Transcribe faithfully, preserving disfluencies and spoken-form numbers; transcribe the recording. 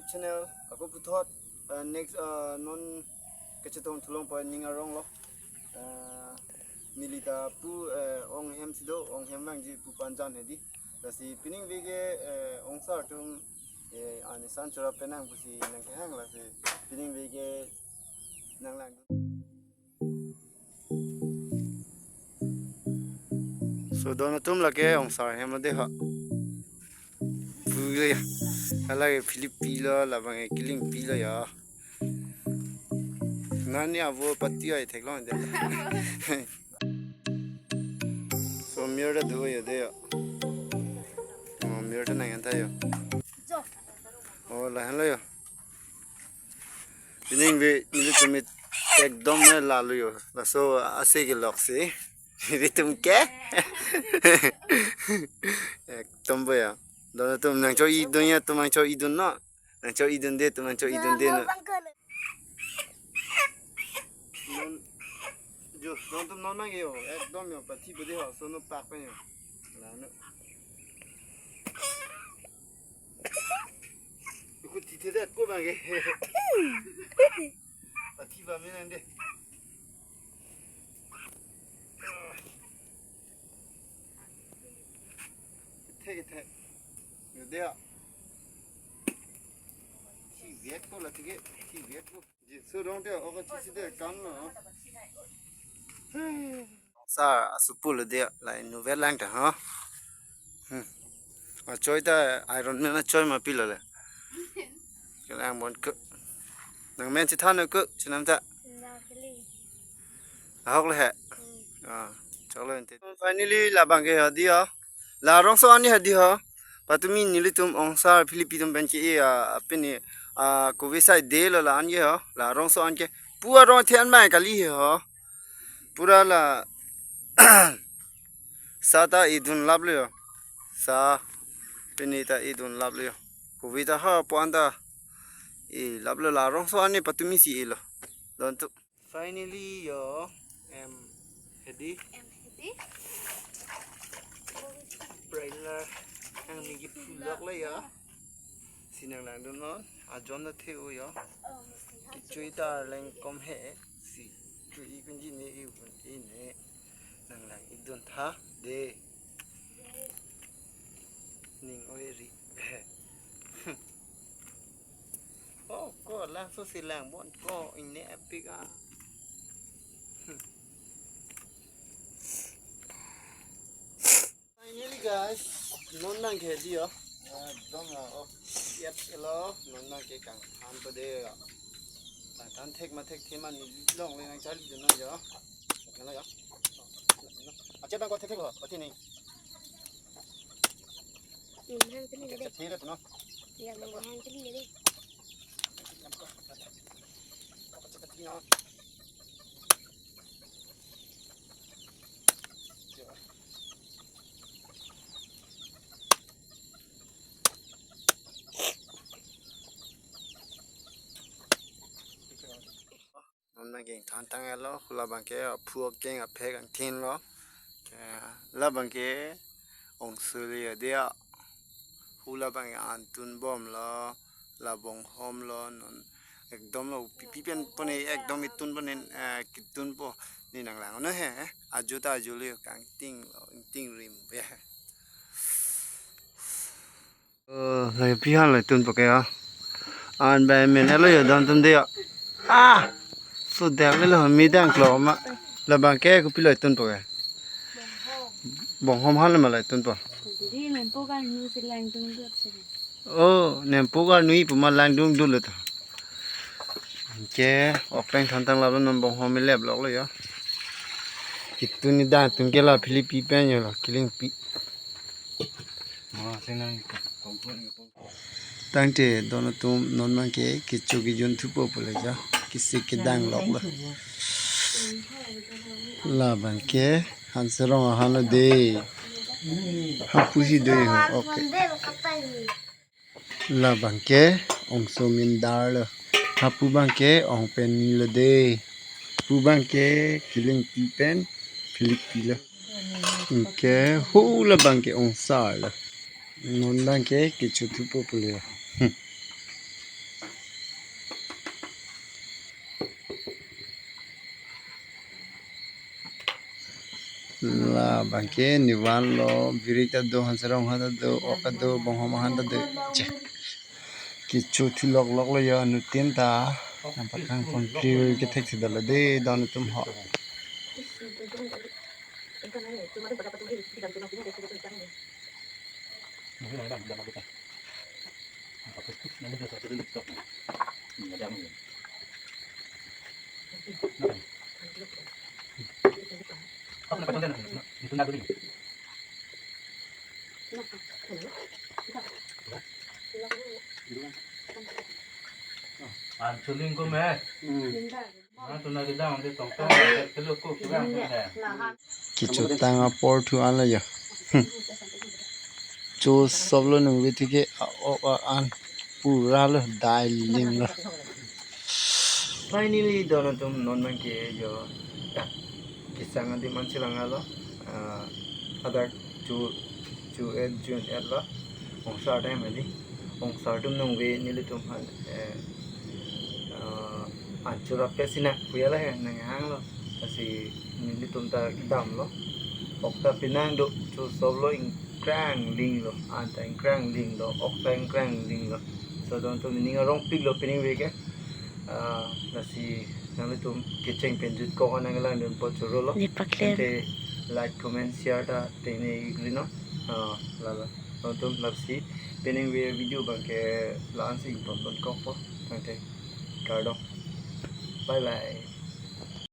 Channel ako puthot, eh, next, eh, non kachetong thulong pa ning arong lo. Eh, neli ta pu, eh, ong hem si do, ong hem vangji pu panjan hedi. Lasi pining veke, eh, ongsar atum, eh, ani san chura penang pusi nangkehang, lasi pining veke nanglang. So don atum, lake ongsar hem lo de ha. Pu le ya. Lake Philip pi lo, labang ke Kiling pi lo ya. Nani avo pati ai theklong de. So mir ta do yo de ya. Oh, mir ta nang anta yo. Oh, lahenlo yo. Pining ve nelitum ekdom ne lalo yo. Laso ase kelok si. Nelitum ke. Ekdom bo ya. Don atum nangcho-i dun ya, atum nangcho-i dun non. Nangcho-i dun de, atum nangcho-i dun de non. Non, jo, don atum non mang yo. Ekdom yo, pati bo de ho, so no pak pen yo. La no. Ikut tithe det ko bang ke. Pati ba mi nang de. Thek, thek. Yo de ya. Thi vet ko la thik, thi vet ko. Ji so rong de, oka chisi de kan no. Sa asupu lo de, la inutvet lang ta ha. Hmm. Achoi ta Iron Man achoi ma pi lo le. Kelang bon ko. Nang men si than ko, chenam ta. Ahok le he. Ah, chok lo ente. Finally, labang ke hadi ho. La rongso ani hadi ho. Patumi nelitum ongsar Philip pi atum pen ke e, ah, pini, ah, kovi sai de lo la an ke ho. La rongso an ke. Pu arong the an mai kali he ho. Pura la sa ta idun lap lo yo. Sa pini ta idun lap lo yo. Kovi ta ha po an ta. E lap lo, la rongso ani patumi si e lo. Don atum. Finally yo, em, hedi. Em, hedi. Broiler, nangning kiphulok lo yo. Si nanglang dun non, ajon ta the-o yo. Kechui ta arleng kom he, si chui kunji ne i un i ne. Nanglang ik dun tha, de. Ning oi ri. Oh, ko lang so si lang bon ko ingne apik a. Finally guys, non nang ke di yo. Dong a, oh. Yep, hello, non nang ke kangthan pa de yo. Kangthan thek ma thekthe ma neli longle nang charli dun non yo. Nang yo. Ache bang ko thekthe lo, pati ni. Nang hang tini de. Thekthe lo no. Ya, nang hang tini de. Non nang kangthan tang lo, hala abang ke aphu akeng aphek angthin lo. Ke, la abang ke ongsul ya dia. Hala abang ke an tunbom lo, la bonghom lo, non ekdom lo, pipi pen pone ekdom itun pone, eh, kitun po, ne nanglang no he, eh, ajo ta ajo le kangting lo, ingting rim ya. Oh, lagi pihan lo tun pakai ya. An bai men elo yo don atum de ya. Ah! So dak le lo mi dang klo ma. La abang ke kopi lo tun pakai. Bonghom han lo ma lo tun pa. Di nempo kan nu si lang dung dut si. Oh, nempo kan nu ipu ma lang dung dut lo ta. Ke okleng thantang lap lo non bonghom ilep lok lo yo. Kitun ni dang atum ke la Philip pi pen yo lo, Kiling pi. Tangte don atum non abang ke kecho kejun thupo pule ja. Kisi kedang lok lo. La abang ke hanserong ahan lo de. Hapu si do ho. Okay. La abang ke ongso mindar lo. Hapu abang ke ong pen ni lo de. Pu abang ke Kiling pi pen Philip pi lo. Anke hala abang ke ongsar lo. Non abang ke kecho thupo pule. Hmm. Labangke nivan lo, birik ta do, hanserong han ta do, ok ta do, bonghom han ta do. Che. Kecho thu lok lok lo yo, nutin ta. Nampak kan kon priu ke thek si dala de, don tum ho. Anchuling ko me. Kecho tang apor thu an lo ya. Cho sop lo nungve thike a-ok a-an pura lo, dai ling lo. Finally, don atum non man ke yo. Kesang adim an chelang lo. Ah, adak chu chu et June et lo. Ongsar time ali. Ongsar atum nungve nelitum han, eh, ah, anchur ape sina kuya la he nanghang lo. Lasi nelitum ta damlo. Ok ta penang do, cho sop lo, ingkrang ling lo. An ta ingkrang ling lo. Ok ta ingkrang ling lo. So don atum ning arongpik lo peningve ke. Ah, lasi nanglitum kecheng pen jutkok nanglang dun po choro lo. Ni paklen. Ante like, comment, share ta tengne igri no. Ah, lala. Don atum lasi peningve video abangke la-an si ington tonkokpo. Tangte kardom. Bye bye.